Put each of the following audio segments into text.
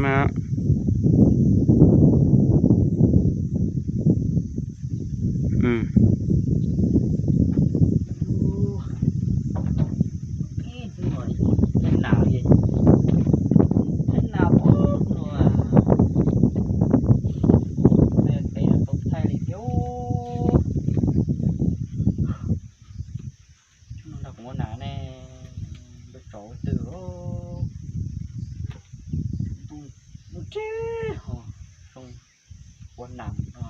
mas. Ib hnub no thaij nas li, thaij nas pub no, thaij tau thaij li thiab. Hnub no kuv ua nas ne, npawg tsov twg, ntuj ntseb ho zoo ua nas no,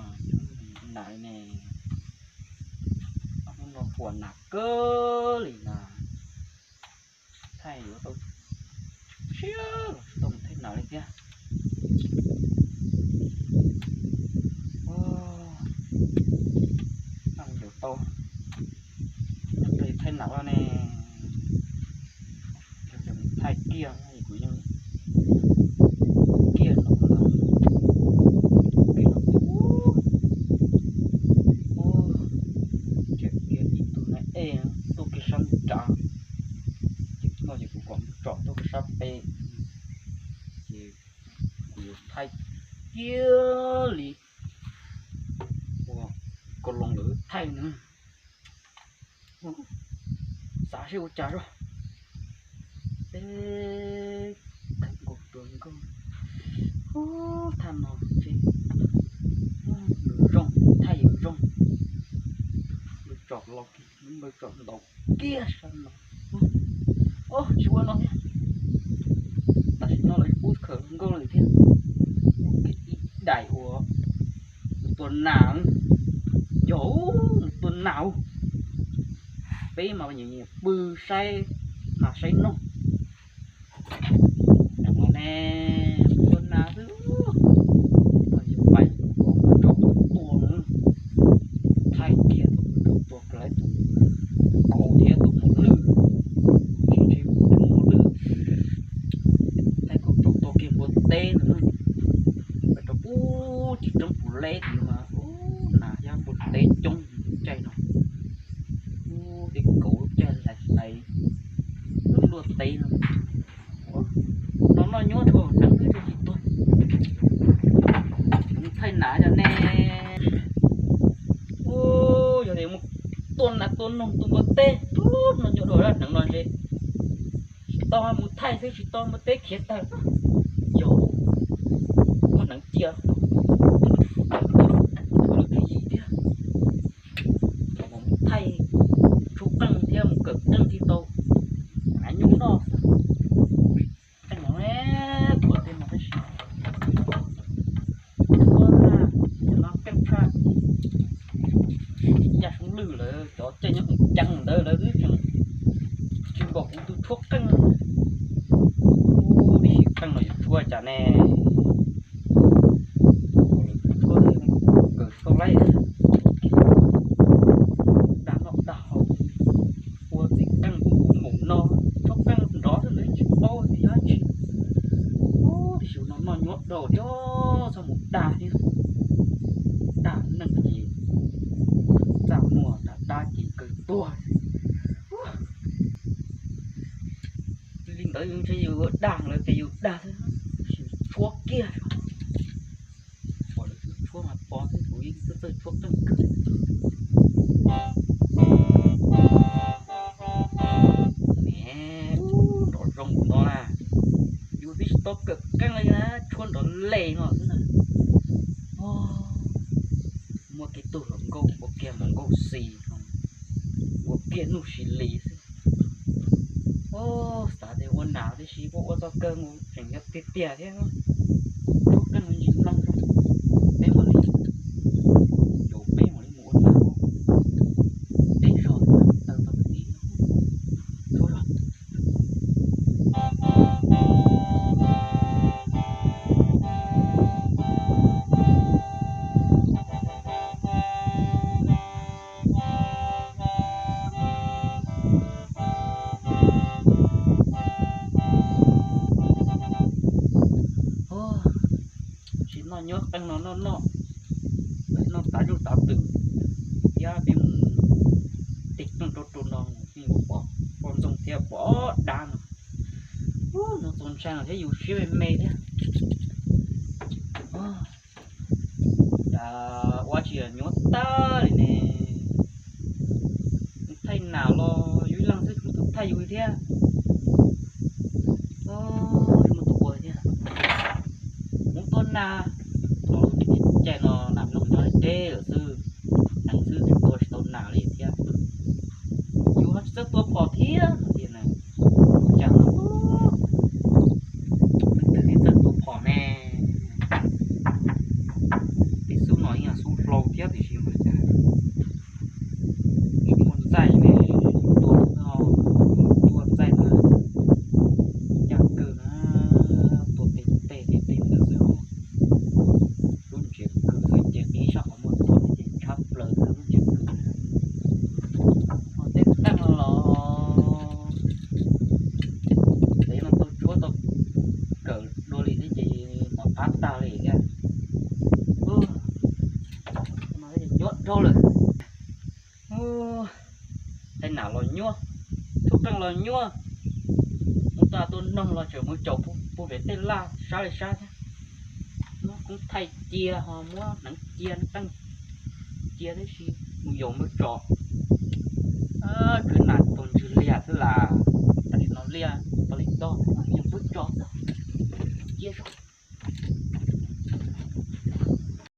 nas li ne, hnub no huam nas kawg li na. Thaij yuav tau siab los tsis tau mus thaij nas li thiab. Yuav tau, thaij nas ne, thaij kiag kuv yeej kiag no, kiag no, ib tug na ej tuaj kiag sab nrad, ces no ces kuv kom npawg tsov tuaj kiag sab pem, ces kuv yuav thaij kiag li ua ko loo lawv thaij na. Xav seb ua cas zog. Peb thaij nkaus tua nkauj, ub, thaj no ces yuav zoo, thaij yuav zoo. Npawg tsov los, npawg tsov ntaus kiag sab no. Ob, tsis ua no thiab, tam sim no lawv pub khawm nkauj lawm thiab. Ib daim uas mus tua nas, yog mus tua nas, peb mas nyiam nyiam pw saib nas saib noog. Neeg no ne, tua nas xwb, pais kom tsov tua, thaij kiag tus tsov tua kiag tus kaus thiab tus mos lwj, tsis ntshe tus mos lwj, thaij kom tsov tua kiag npua teb no, rau pub tsis tseeb puv leb tid mas, ub, nas thiab npua teb coob caij no, ub, tej kaus lub caij hlais hlais luaj teb no. No noj nyuab dhau hneev twb tsis tuag. Mus thaij nas cov ne, ub, yog tias mus tua nas tua noog tua npua teb, ub, noj nyuab dhau hneev no ntshe tsis tau mus thaij xwb, tsis tau npua teb khiav tawg. Yog muaj hneev cia, lub tswv yim thiab, mus thaij tshuab qeej thiab mus kawm qeej thiaj tau, av nyuj noj xwb. Qeej no, tuaj tej no tab sis, no qeej tshaj, yaj soob lwj lawm, cov caij nyob hauv ceev ntawd lawv twb tseem tsis npaum kuv tus tshuab qeej. Ub, ib sim qeej no yuav tshuab cas ne? Lawv tshuab kawg tau laij, dag noj dag haus, ua txiv qeej mus ub mus no, tshuab qeej nrov xwb lawv tsis paub tias yog dab tsi. Ub, tiam sis no noj nyuab dhau thiab, txhob mus dag thiab, dag neeg ces txaj muag, dag dab ces kawg tuag. Li ntawd yus ntshe yus ua dag lawv tias yus dag xwb, tshuab kiag, pom lawv twb tshuab mas pom xwb, kuv yeej txawj txawj tshuab qeej kawg. Ne, nrov zoo no na, yus twb tsis tau kawm qeej li na, tshuab nrov les no xwb na. Muaj kiag tug hluas nkauj ua kiag hluas nkauj xis, ua kiag nuj sis lis xwb. Xav tias ua nas tib si, ua ua txoj kawg mus tseem yog tiag tiag thiab. Tshuab qeej ntsis mloog, peb mam li, yuav peb mam li mus ua nas, peb zog tawg tau tiv, tshuab zog. Tsis noj nyuab qeej no noj noj, noj tav zuj tav twm, thiab peb mus tig qeej rau rau no, poj ntxoog thiab pom dab no. Ub, no txo Ntshai no thiab yus siab me me thiab. Cas ua tsis nyuaj tag li ne. Thaij nas los yus ib leeg xwb, tsis muaj tus thaij yus li thiab. Tsis muaj tus ua thiab. Hmoob tuaj nag, caij no nas noog nyob deb lawm xwb, neeg xwb tua tsis tau nas li thiab. Yus ho tsis txawj tua phom thiab no tias na, cas leej twg thiaj txawj tua phom ne. Tej xub no yeej yog xub hlau thiab tiam sis mas cas tsis muaj ntxaij ne, tua no, tua ntxaij no, yam kawg na, tua tej teg tej teg ntawd xwb. Lub ntsiav kws xwb ces qhib sab qhov muag tuaj ces tshab plaws xwb lub ntsiav kws. Ho tej qeej no los, tej no tau tsuab tau kawm dua li thiab ces mov qab tag li thiab. Nyuaj dhau lawm. Tej nam los nyuaj, txhub qeej los nyuaj, mus tua tua noog los tseem mus caum puag pem tej laj sab li sab thiab. Muab koob thaij cia ho muab hneev cia qeej cia tib si, mus yaum npawg tso. Kwv nam tau ntswg liaj xwb las, tam sim no liaj pog li toj, yaum npawg tso xwb.